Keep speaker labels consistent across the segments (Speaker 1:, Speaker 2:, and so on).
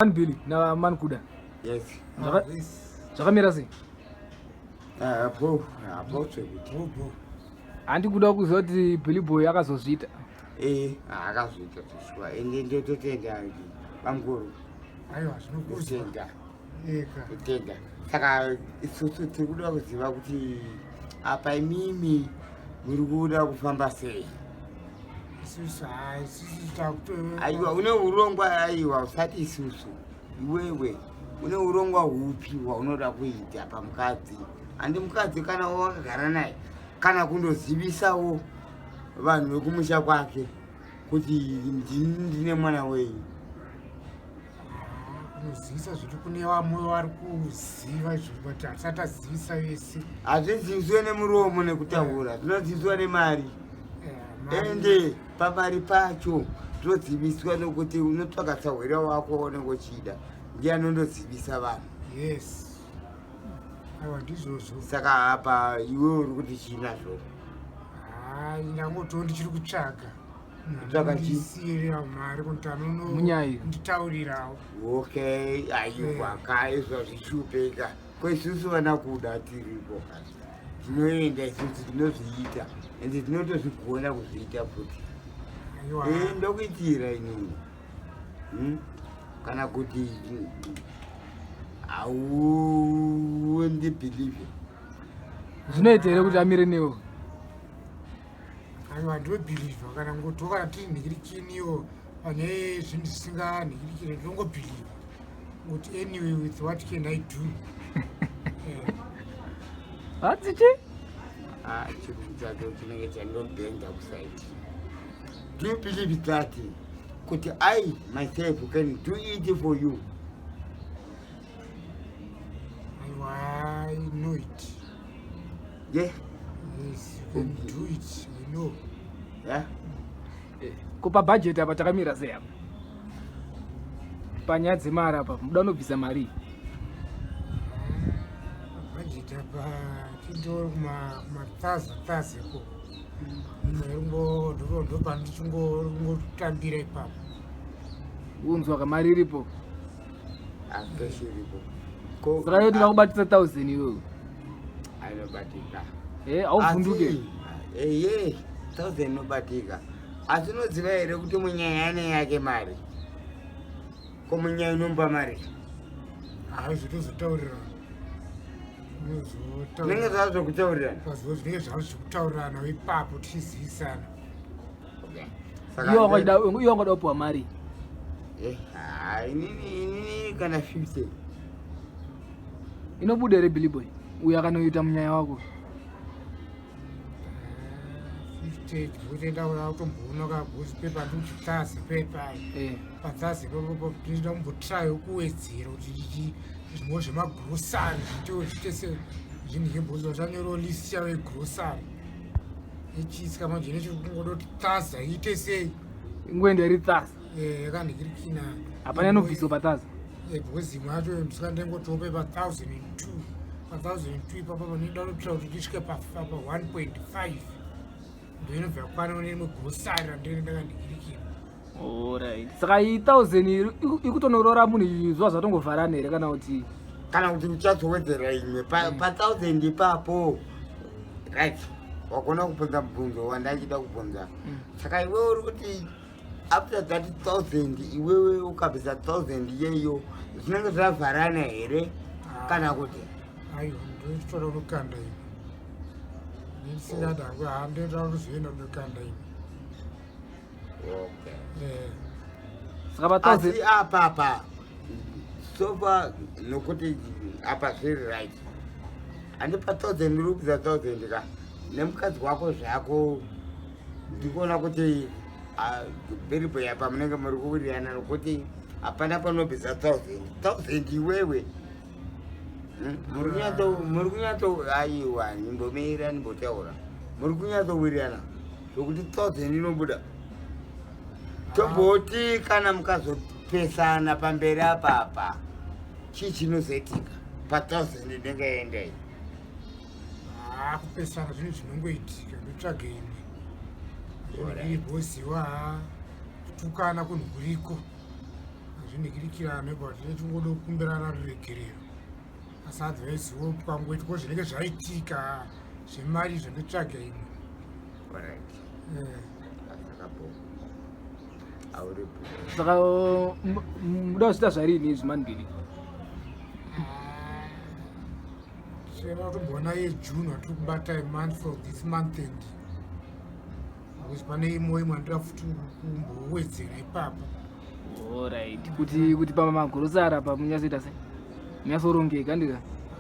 Speaker 1: Man Billy na Man Kuda.
Speaker 2: Yes.
Speaker 1: Zvakamira sei?
Speaker 2: Ah, apo, apo tsvekuti.
Speaker 3: Bobo.
Speaker 1: Handi kuda kuziva kuti Billy Boy akazozviita.
Speaker 2: Eh, akazviita zvishwa. Ende ndototenda bamukuru.
Speaker 3: Aiwa, zvinokudzwa.
Speaker 2: Kutenda.
Speaker 3: Eka.
Speaker 2: Kutenda. Saka isusu tiri kuda kuziva kuti apa imimi muri kuda kufamba sei?
Speaker 3: Isusu hai, isusu takuto.
Speaker 2: Aiwa, une urongwa aiwa, usati isusu. Iwewe une urongwa hupi hwaunoda kuita pamukadzi? Handi mukadzi kana wakagara naye kana kundozivisawo vanhu vekumusha kwake kuti ndini ndine mwana wenyu.
Speaker 3: Kunozivisa zviri kune vamwe vari kuziva izvo but hatisati tazivisa vese.
Speaker 2: Hazviziviswe nemuromo nekutaura, zvinoziviswa nemari.
Speaker 3: Eh,
Speaker 2: Ende pamari pacho zvoziviswa nokuti unotsvaga sahwira wako waunenge uchida, ndiye anondozivisa vanhu.
Speaker 3: Yes. Aiwa ndizvozvo.
Speaker 2: Saka apa iwe uri kuti chii nazvo?
Speaker 3: Hai, ndangotiwo ndichiri kutsvaga.
Speaker 2: Kutsvaga chii?
Speaker 3: Ndisiyirira mari kuti
Speaker 1: Munyayi.
Speaker 3: anonditaurirawo.
Speaker 2: Okay, aiwa ka izvo zvichupeka. Ko isusu vana kuda tiripo kazi. Tinoenda isusu tinozviita ende tinotozvigona kuzviita futi.
Speaker 3: Aiwa.
Speaker 2: Eh, ndokuitira inini. Kana kuti haundibhilivhe.
Speaker 1: Zvinoita here kuti amire newe?
Speaker 3: Aiwa ndinobhilivha kana ngoto kana tiri nhikirikiniwo pane zvinhu zvisinganhikirikiri ndinongobhilivha kuti anyway with what can I do. Eh,
Speaker 1: Hatsi chi?
Speaker 2: Ah, chirungu chacho chinenge chandobhenda kusaiti. Do you believe that kuti I myself can do it for you?
Speaker 3: Aiwa, I know it.
Speaker 2: Yeah?
Speaker 3: Yes, you can do it. I know.
Speaker 2: Yeah?
Speaker 1: Ko pabudget apa takamira sei apa? Panyaya dzemari apa muda unobvisa mari.
Speaker 3: Budget apa tindori kumathaza thaza ikoko. Ndopandichingoringotambira ipapo.
Speaker 1: Unzwa kamari iripo.
Speaker 2: Akeshi iripo. Ko
Speaker 1: Saka iyo tikakubatisa 1000 iwewe.
Speaker 2: Anobatika.
Speaker 1: Eh, hauvhunduke.
Speaker 2: Asi, Eye, 1000 inobatika. Asi unoziva here kuti munyaya ane yake mari? Ko munyaya unomupa mari?
Speaker 3: Hai, zvotozotaurirana.
Speaker 2: Zvinenge zvava zvokutaurirana.
Speaker 3: Pazuva zvinenge zvava zvekutaurirana ipapo tichizivisana.
Speaker 2: Okay. Saka
Speaker 1: Iwe wangada kupiwa mari.
Speaker 2: Eh, ah, inini kana 50.
Speaker 1: Inobuda here Billy Boy? Uyo akanoita munyaya wako.
Speaker 3: 50 kutoenda kutomboona kabhosi pepa ndikuti thazi pepa.
Speaker 1: Eh.
Speaker 3: Pathazi ipapo tinoda kumbotrayo kuwedzera kuti zvimwe zvemagrosari zvitewo zviite se zvinhu zvebhosi zvanyorowo list yavo yegrosari. Ichiiswa manje nechiri kungoda kuti thaza iite sei.
Speaker 1: Ingoenda iri thaza.
Speaker 3: Eh, yakanhikirikina.
Speaker 1: Hapana inobviswa pathaza.
Speaker 3: Eh, because imwe yacho ndisika ndengotope pa 1002 pa 1002 ipapo panoida kutotsva kuti tisvike pa 1.5 ndoinobva yakwana mune rimwe grosari randinenge ndakandikirikira.
Speaker 1: Alright. Saka iyi 1000 ikutonorora munhu zuva zvatongovharana here kana kuti
Speaker 2: kana kuti uchazowedzera imwe pa 1000 ipapo. Right. Wagona kubvunza mubvunzo wandachida kubvunza. Saka iwe uri kuti after that 1000 iwewe ukabvisa 1000 iyeyo zvinenge zvavharana here kana kuti?
Speaker 3: Aiwa, ndochitora kunokanda imwe. Ndisingada hangu, ha ndoenda kuzoenda kunokanda imwe.
Speaker 2: Okay.
Speaker 3: Eh,
Speaker 1: Saka pa 1000
Speaker 2: Asi apa apa sofa nokuti apa zviri right. Handi pa 1000 uri kubvisa 1000 ka nemukadzi wako zvako ndikuona kuti Billy Boy apa munenge muri kuwirirana nokuti hapana panobvisa 1000 1000 iwewe. Muri kunyatso aiwa ndimbomira ndimbotaura. Muri kunyatsowirirana zvokuti 1000 inobuda. Tomboti kana mukazopesana pamberi apapa chii chinozoitika pa 1000 inenge yaenda iyi?
Speaker 3: Ah, kupesana zvinhu zvinongoitika, ndotsvage imwe. Zvinhu bosiwa kutukana kunhu kuriko. zvinhikirikirane but tinechingoda kukumbirana ruregerero asi advaiziwo kwangoitiko zvinenge zvaitika zvemari izvo ndotsvaga imwe. Eh.
Speaker 1: Saka muda kuzviita zvarini izvi manbili?
Speaker 3: Chema kutomboona yejune watiri kubata month for this month end because pane imwe imwe andira futi kumbowedzera ipapo.
Speaker 1: Alright, kuti pamagorosara apa munyatsoita sei? Munyatsorongeka ndika?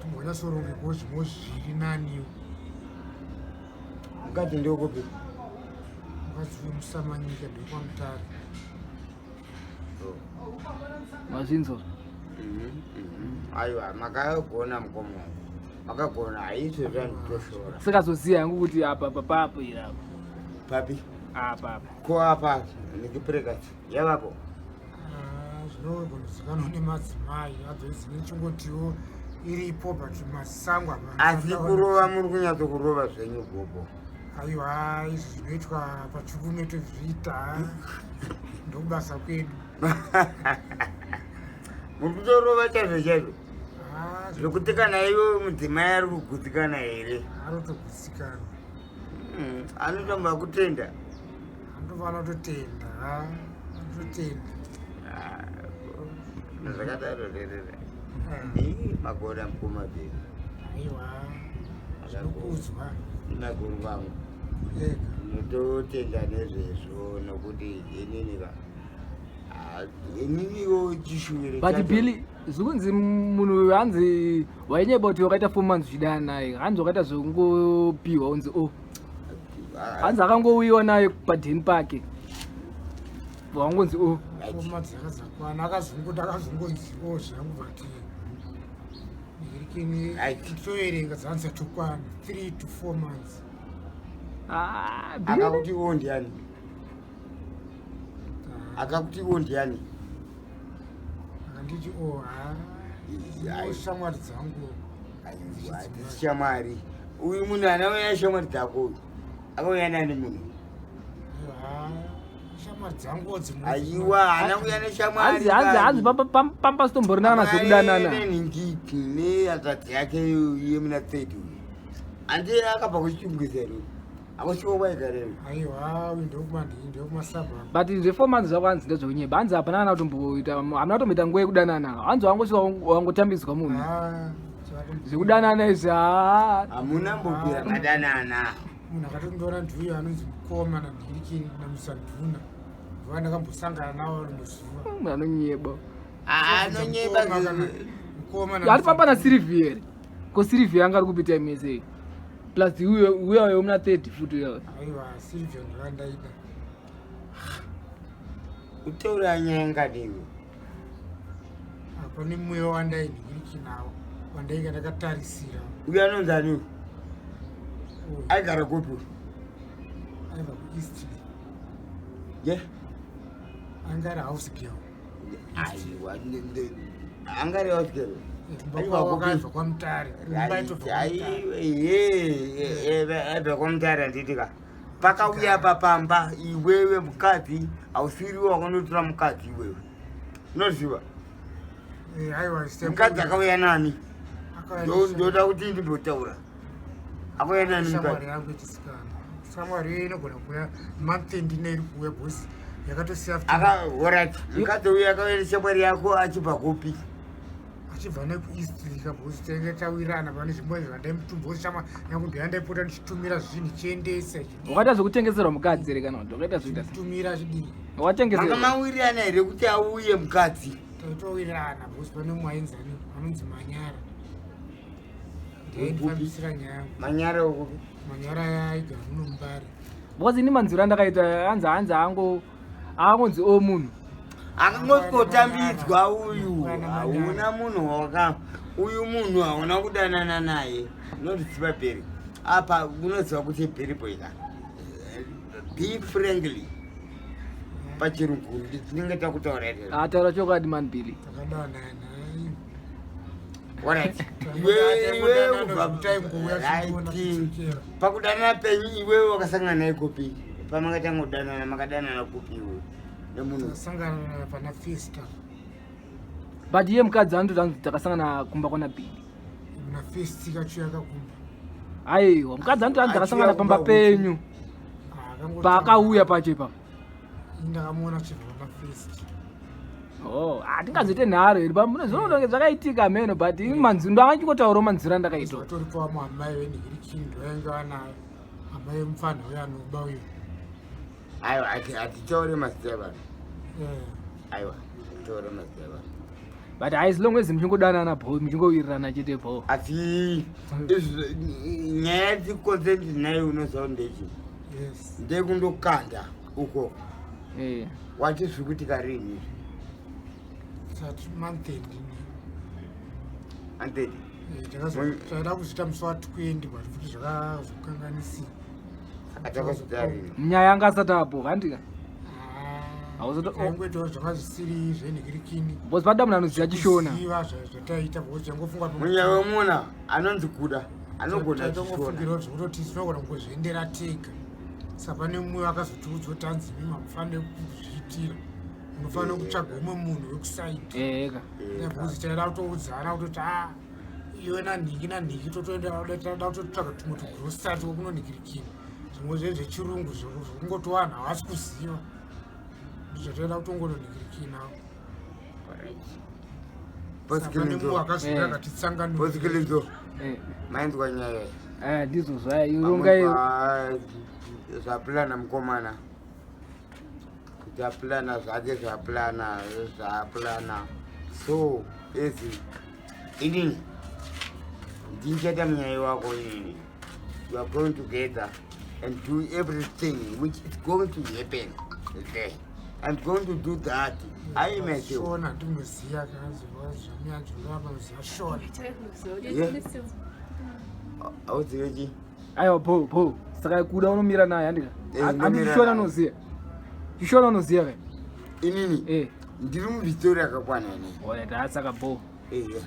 Speaker 3: Timbonyatsorongekawo zvimwe zviri naniwo.
Speaker 2: Mukadzi ndokupi?
Speaker 3: Mukadzi wemusamanyika ndokwaMutare.
Speaker 2: Oh.
Speaker 1: Mazvinzwa?
Speaker 2: Aiwa, makagona mukoma wangu. Makagona, haisi zvanditoshora.
Speaker 1: Sakazoziva hangu kuti apa papapo iri apa.
Speaker 2: Papi?
Speaker 1: Apa apa.
Speaker 2: Ko apa nekipurekachi yavapo?
Speaker 3: Ah, zvinogonozikanwa nemadzimai adzoisi nechingotiwo iripo but masango
Speaker 2: asi kurova muri kunyatso kurova zvenyu gogo.
Speaker 3: Aiwa, izvi zvinoitwa pachirume tozviita ndokubasa kwedu.
Speaker 2: Muri kutorova chaizvo chaizvo zvekuti kana iwe mudzimai ari kugutsikana here?
Speaker 3: Arotogutsikana.
Speaker 2: Anotamba kutenda.
Speaker 3: Anotofana kutotenda, anototenda.
Speaker 2: Zvakadaro rerere. Magona mukoma bheri.
Speaker 3: Aiwa, zvinokudzwa.
Speaker 2: Maguru vangu. Ndinototenda nezvezvo nokuti inini va ininiwo chishuviro.
Speaker 1: But Billy, zvikunzi munhu uyu hanzi wainyeba kuti wakaita 4 months uchidana naye, hanzi wakaita zvekungopiwa unzi o. Hanzi akangouyiwa naye padheni pake. Wangonzi o.
Speaker 3: 4 months yakazakwana akazongoda akazongonzi o zvangu but irikini toverenga dzanzatokwana 3 to 4 months.
Speaker 2: Akakuti o ndiani? Akakuti o ndiani?
Speaker 3: Akanditi o ha shamwari dzangu.
Speaker 2: Hadzisi shamwari. Uyu munhu anauya shamwari dzako uyu. Akauya nani munhu?
Speaker 3: Shamwari dzangu dzimwe.
Speaker 2: Aiwa, haana kuuya neshamwari.
Speaker 1: Hanzi hanzi hanzi pamba sitomborinana zvekudanana.
Speaker 2: Nenhingiki nehanzvadzi yake yemuna 30 uyu. Handi akabva kuchitungwiza here? Akusiko kwaigara here?
Speaker 3: Aiwa, uyu ndokumandii ndokumasabha.
Speaker 1: But zve 4 months zvako hanzi ndezvekunyeba. Hanzi hapana kana kutomboita, hamuna kutomboita nguva yekudanana. Hanzi wangosvika wangotambidzwa munhu. Zvekudanana izvi haa.
Speaker 2: Hamuna mbobvira madanana.
Speaker 3: Munhu akatondiona ndiuyo anonzi mukoma naNhirikini naMusanduna. Ndivo ndakambosangana navo rimwe zuva.
Speaker 1: Munhu anonyeba.
Speaker 2: Anonyeba.
Speaker 3: Mukoma
Speaker 1: Ari pamba na Sylvia here? Ko Sylvia anga ari kupita imese. Plus uyo uyo muna 30 futi uyo.
Speaker 3: Aiwa, Sylvia ndivandaida.
Speaker 2: Kutaura nyaya ngadiwe.
Speaker 3: Apa ne mweya wandainhirikinawo wandainga ndakatarisira.
Speaker 2: Uyo anonzi ani? Aigara kupi?
Speaker 3: Aibva kuEast.
Speaker 2: Ye?
Speaker 3: Anga ari house girl.
Speaker 2: Aiwa, anga ari house girl.
Speaker 3: Aibva kwaMutare.
Speaker 2: Aibva kwaMutare handiti ka? Pakauya papamba iwewe mukadzi hausiriwo wakandotora mukadzi iwewe. Unoziva? Mukadzi akauya nani? Ndoda kuti ndimbotaura. Akauya nani mukadzi?
Speaker 3: Yangu yechisikana. Shamwari iyo inogona kuuya month end ine iri kuuya boss yakatosiya futi.
Speaker 2: Alright. Mukadzi uyu akauya neshamwari yako achibva kupi?
Speaker 3: Achibva nekuEast Lika boss tainge tawirana pane zvimwe zvandaimutumba shama yangu ndoyandaipota ndichitumira zvinhu chiendesa.
Speaker 1: Wakaita zvekutengeserwa mukadzi here kana kuti wakaita zvekuita sei?
Speaker 3: Tumira chidii?
Speaker 1: Wakatengeserwa.
Speaker 2: Manga mawirirana here kuti auye mukadzi?
Speaker 3: Taitowirirana boss pane mumwe ainzani anonzi Manyara. Ndaifambisira nyaya yangu.
Speaker 2: Manyara ukupi?
Speaker 3: Manyara aigara muno muMbare.
Speaker 1: Because ini manzwiro andakaita hanzi hanzi ango angonzi o munhu.
Speaker 2: Akangosikotambidzwa uyu. Hauna munhu waka uyu munhu hauna kudanana naye. Unoziva Bheri. Apa unoziva kuti Bheri boy ka. Be friendly. Pachirungu tinenge takutaura here?
Speaker 1: Ataura chokwadi man Billy.
Speaker 3: Takadanana.
Speaker 2: Alright. Iwewe pakudanana penyu iwewe wakasangana naye kupi? Pamakatanga kudanana makadanana kupi iwe? Nemunhu.
Speaker 3: Takasangana pana Festa.
Speaker 1: But iye mukadzi anototi anzi takasangana kumba kwana Bili.
Speaker 3: Muna first kacho yakakumba.
Speaker 1: Aiwa, mukadzi anototi anzi takasangana pamba penyu. Paakauya pacho ipapo.
Speaker 3: Ndakamuona achibva pana first.
Speaker 1: Oh, hatingazoite nharo here pamune zvinonge zvakaitika mheno but ini manzwi ndo angachingotaurawo manzwiro andakaita.
Speaker 3: Vatoripo vamwe amai venhirikini ndovainge vanayo amai vemupfanha uyo anoba uyo.
Speaker 2: Aiwa, hatitaure mazita evanhu. Aiwa, hatitaure mazita evanhu.
Speaker 1: But as long as muchingodanana bho, muchingowirirana chete bho.
Speaker 2: Asi nyaya yatikonze ndinayo unoziva kuti ndechi?
Speaker 3: Yes.
Speaker 2: Ndekundokanda uko.
Speaker 1: Eh.
Speaker 2: Wati zviri kuitika rini?
Speaker 3: Sati month end.
Speaker 2: Month end.
Speaker 3: Taida kuzviita musi wa 20 but futi zvakazokanganisika.
Speaker 2: Saka rini?
Speaker 1: Nyaya yanga asati apo, handika?
Speaker 3: Taingoitawo zvanga zvisiri zvenhikirikini.
Speaker 1: Because pada munhu anoziva chiShona.
Speaker 3: Ziva zvataita because tangofunga
Speaker 2: Munya wemuna anonzi Kuda anogona chiShona.
Speaker 3: Tangofungira zvekutoti tinogona kungozviendera tega. Saka pane mumwe akazotiudza kuti anzi imi mamufanire kuzviitira. Munofanira kutsvaga umwe munhu wekusaidi.
Speaker 1: Eka.
Speaker 3: Because taida kutoudzana kutoti ah iwe nanhingi nanhingi totoenda toda kutotsvaga tumwe tugrosari twokunonhikirikini. Zvimwe zvezvechirungu zvekungoti vanhu havasi kuziva. Ndizvo kutongononhikirikina. Pane mumwe akazouya akatitsanganura.
Speaker 2: Posikilizo. Mainzwa nyaya iyi.
Speaker 1: Eh, ndizvo zvayo. Ironga iyo.
Speaker 2: Zvapulana mukomana. Kuti apulana zvake zvapulana zvapulana. So, ezi inini ndinchata munyaya wako inini. We are going together and do everything which is going to happen there. I'm going to do that. I myself.
Speaker 3: Shona ndinoziva kanzvamianzvinoziva Shona.
Speaker 2: Hauzive chii?
Speaker 1: Aiwa, bho bho. Saka Kuda unomira naye, handika?
Speaker 2: Eh,
Speaker 1: Handi
Speaker 2: ndomira
Speaker 1: chiShona
Speaker 2: naye.
Speaker 1: unoziva. Chishona unoziva kai?
Speaker 2: Inini
Speaker 1: Eh.
Speaker 2: ndiri muVictoria akakwana inini.
Speaker 1: Alright, ah, saka bho.
Speaker 2: Eya.